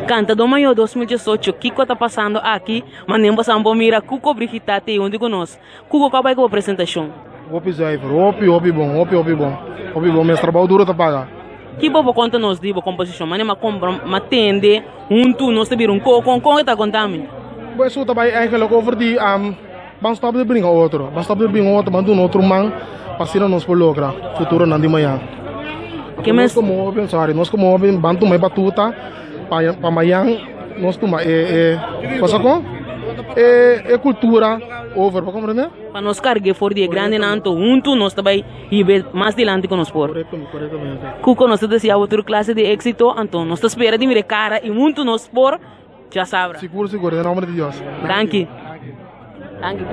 Cantador Mayor 2018, kiko ta pasando aki? Manen bosan por mira Cuco Brigita te hunto cu nos. Cuco, cua bay cu bo presentacion? Hopi zuiver, hopi hopi bon, hopi hopi bon, hopi bon mes trabou duro ta paga. Ki bo por conta nos di bo composicion? Mane m'a compra, m'a tende hunto nos ta bira un coco, con e ta conta mi? Bo esun ta bay eigenlijk over di ban stop di bringa otro, ban stop di bringa otro, ban duna otro man pa asina nos por logra futuronan di mañan. Ke mes. Nos como hoben, sorry, nos como hoben ban tuma e batuta pa pa mañan nos tuma e e cosa con e e cultura over, bo comprende? Pa nos cargu'e for di e grandenan anto hunto nos ta bay hib'e mas dilanti cu nos por. Correcto, correctamente. Cuco nos ta desea bo tur clase di exito, anto nos ta spera di mira e cara y hunto nos por ya sabra. Sigur, sigur, den nomber di Dios. Danki. Danki.